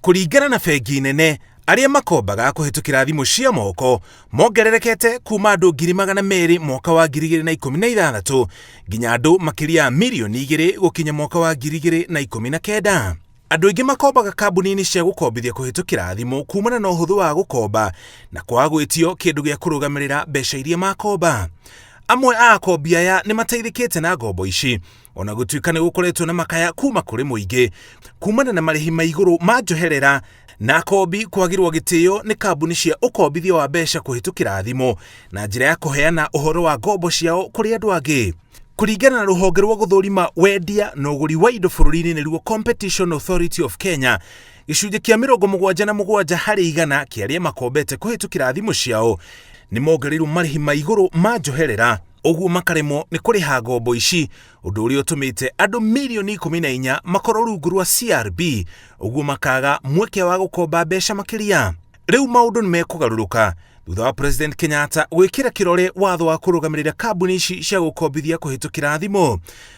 Kũringana na bengi nene, arĩa makombaga kũhĩtũkĩra thimũ cia moko mongererekete kuma andũ 200,000 mwaka wa 2016 nginya andũ makĩria ya mirioni 2 gũkinya mwaka wa 2019. Andũ aingĩ makombaga kambuni-inĩ cia gũkombithia kũhĩtũkĩra thimũ kumana na ũhũthũ wa gũkomba na kwaga gwĩtio kĩndũ gĩa kũrũgamĩrĩra mbeca iria makomba. Amwe a akombi aya nĩ mateithĩkĩte na ngombo ici ona gũtuĩka nĩ gũkoretwo na makaya kuma kũrĩ mũingĩ kumana na marĩhi ma igũrũ ma njoherera na akombi kwagĩrwo gĩtĩo nĩ kambuni cia ũkombithia wa mbeca kũhĩtũkĩra thimũ na njĩra ya kũheana ũhoro wa ngombo ciao kũrĩ andũ angĩ. Kũringana na rũhonge rwa gũthũrima wendia na ũgũri wa indo bũrũri-inĩ nĩruo Competition Authority of Kenya, gĩcunjĩ kĩa 77% kĩa arĩa makombete kũhĩtũkĩra thimũ ciao nĩ mongereirwo marĩhi ma igũrũ ma njoherera, ũguo makaremwo nĩ kũrĩha ngombo ici, ũndũ ũrĩa ũtũmĩte andũ mirioni 14 makorwo rungu rwa CRB, ũguo makaga mweke wa gũkomba mbeca makĩria. Rĩu maũndũ nĩ mekũgarũrũka thutha wa President Kenyatta gwĩkĩra kĩrore watho wa kũrũgamĩrĩra kambuni ici cia gũkombithia kũhĩtũkĩra thimũ.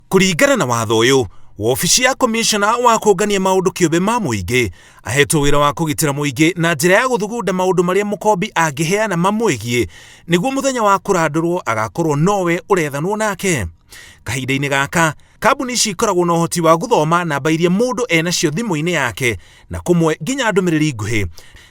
Kũringana na watho ũyũ, wobici ya komishona wa kũngania maũndũ kĩũmbe ma mũingĩ ahetwo wĩra wa kũgitĩra mũingĩ na njĩra ya gũthugunda maũndũ marĩa mũkombi angĩheana mamwĩgiĩ nĩguo mũthenya wa kũrandũrwo agakorwo nowe ũrethanwo nake. Kahinda-inĩ gaka, kambuni ici ikoragwo na ũhoti wa gũthoma namba iria mũndũ enacio thimũ-inĩ yake na kũmwe nginya ndũmĩrĩri nguhĩ,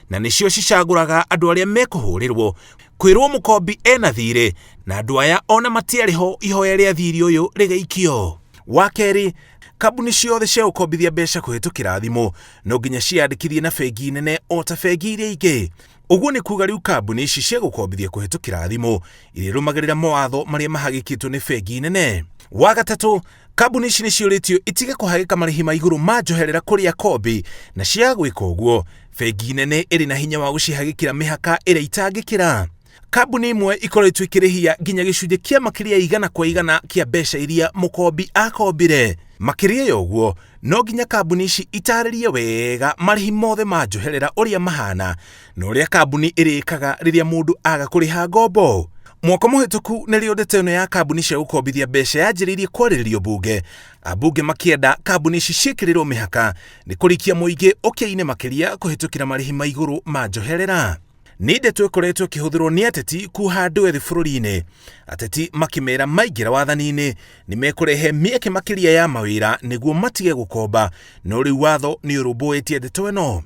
na nĩcio cicagũraga andũ arĩa mekũhũrĩrwo kwĩrwo mũkombi ena thirĩ, na andũ aya ona matiarĩ ho ihoya rĩa thirĩ ũyũ rĩgĩikio. Wa kerĩ, kambuni ciothe cia gũkombithia mbeca kũhĩtũkĩra thimũ no nginya ciandĩkithie na bengi nene o ta bengi iria ingĩ. Ũguo nĩ kuga rĩu kambuni ici cia gũkombithia kũhĩtũkĩra thimũ irĩrũmagĩrĩra mawatho marĩa mahagĩkĩtwo nĩ bengi nene. Wa gatatũ, kambuni ici nĩ ciũrĩtio itige kũhagĩka marĩhi ma igũrũ ma njoherera kũrĩ akombi, na ciaga gwĩka ũguo, bengi nene ĩrĩ na hinya wa gũcihagĩkĩra mĩhaka ĩrĩa itangĩkĩra. Kambuni imwe ikoretwo ikĩrĩhia nginya gĩcunjĩ kĩa makĩria ya 100% kĩa mbeca iria mũkombi akombire. Makĩria ya ũguo, no nginya kambuni ici itarĩrie wega marĩhi mothe ma njoherera ũrĩa mahana na ũrĩa kambuni ĩrĩkaga rĩrĩa mũndũ aga kũrĩha ngombo. Mwaka mũhĩtũku nĩrĩo ndeto ĩno ya kambuni cia gũkombithia mbeca yanjĩrĩirie kwarĩrĩrio mbunge, ambunge makĩenda kambuni ici ciĩkĩrĩrwo mĩhaka nĩ kũrikia mũingĩ ũkĩa-inĩ makĩria kũhĩtũkĩra marĩhi ma igũrũ ma njoherera. Nĩ ndeto ĩkoretwo ĩkĩhũthĩrwo nĩ ateti kuha andũ ethĩ bũrũri-inĩ, ateti makĩmera maingĩra wathani-inĩ nĩ mekũrehe mĩeke makĩria ya mawĩra nĩguo matige gũkomba, no rĩu watho nĩ ũrũmbũĩtie ndeto ĩno.